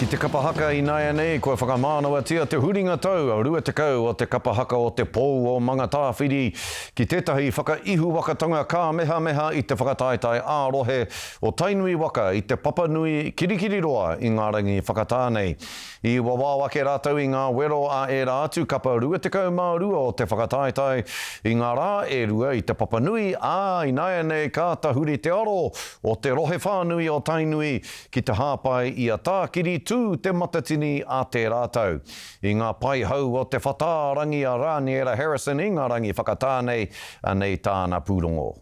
Ki te kapa haka ināianei, kua whakamānawatia te huringa tau 20 o te kapa haka o Te Pou o Mangatāwhiri ki tētahi whakaihuwakatanga kāmehameha i te whakataetae ā-rohe o Tainui waka i te Papanui Kirikiriroa i ngā rangi whakatā nei. I wawao ake rātou i ngā wero a ērā atu kapa 22 o te whakataetae i ngā rā e rua i te Papanui, ā, ināianei ka tahuri te aro o te rohe whānui o Tainui ki te hāpai i a Tākiri Tū Te Matatini a tērā tau. I ngā paihau o te whatārangi a Rāniera Harrison i ngā rangi whakatā nei, anei tāna pūrongo.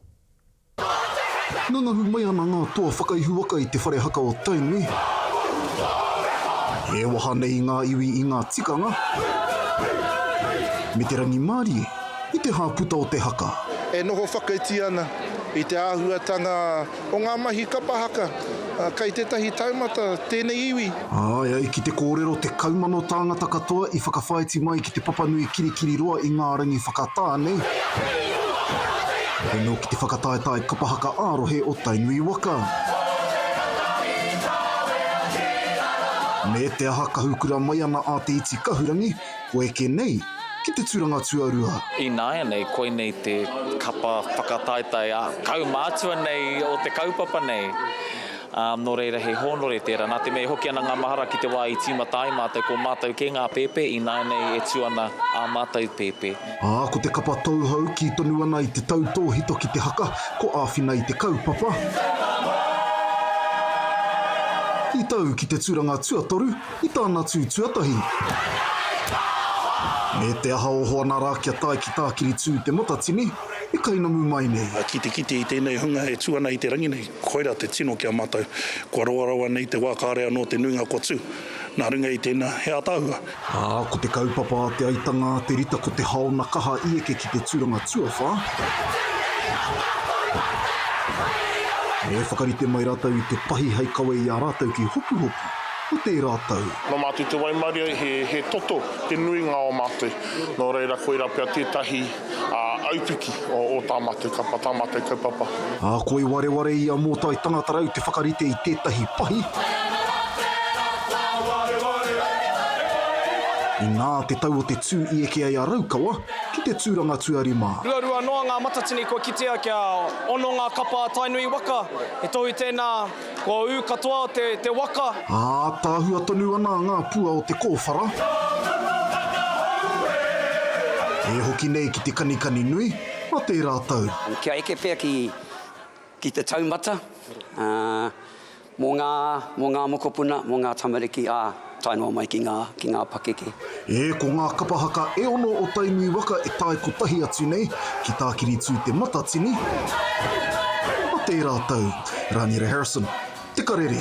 Ngangahu mai ana ngā toa whakaihuwaka i te whare haka o Tainui. E waha nei ngā iwi i ngā tikanga me te rangimārie i te hāputa o te haka. E noho whakaiti ana i te āhuatanga O ngā mahi kapa haka, kei tētahi taumata tēnei iwi. Ā, e ai ki te kōrero, 10,000 tāngata katoa i whakawhāiti mai ki te papanui Kirikiriroa i ngā rangi whakatā nei, anō ki te whakataetae kapa haka ā-rohe o Tainui waka. Me te aha kahukura mai ana a Te Iti Kahurangi, kua eke nei ki te turanga tuarua. Ināianei, koinei te kapa whakataetae ā, kaumātua nei o te kaupapa nei. Ā, nō reira he hōnore tērā. Nā te mea e hoki ana ngā mahara ki te wā i tīmata ai mātou, ko mātou kē ngā pēpē, ināianei e tū ana ā mātou pēpē. Ā, ko te kapa tauhou kī tonu ana i te tautōhito ki te haka, ko Āwhina i te kaupapa. I tau ki te turanga tuatoru, i tāna tū tuatahi. Me te aha oho ana rā kia tae ki Tākiri-tū Te Matatini, e kainamu mai nei. Ki te kite i tēnei hunga e tū ana i te rangi nei, koirā te tino ki a mātou. Kua roa rawa nei te wā kāre anō te nuinga kua tū. Nā runga i tēnā, he ātaahua. Ā, ko te kaupapa a Te Aitanga a Te Rita ko Te Haona Kaha i eke ki te tūranga tuawhā. Me whakarite mai rātou i te pahi hei kawe i a rātou ki Hopuhopu. o tērā tau. Nō mātou te waimarie, he toto te nuinga o mātou, nō reira koirā pea tētahi aupiki o tā mātou kapa, tā mātou kaupapa. Ā, koi wareware i a Mōtai Tangatarau te whakarite i tētahi pahi. Inā te tau o te tū i eke ai a Raukawa ki te tūranga tuarima. Ruarua noa ngā matatini kua kitea kia ono ngā kapa a Tainui waka. He tohu tēnā Kua ū katoa te, te waka. Ā, tahua tonu ana ngā pua o te kōwhara. E hoki nei ki te kanikani nui a tērā tau. Kia eke pea ki, ki te taumata, ā, mō ngā, mō ngā mokopuna, mō ngā tamariki, ā, tae noa mai ki ngā, ki ngā pakeke. E, ko ngā kapa haka e ono o Tainui waka e tae kotahi atu nei ki Tākiri-tū Te Matatini, a tērā tau. Raniera Harrison, Te Karere.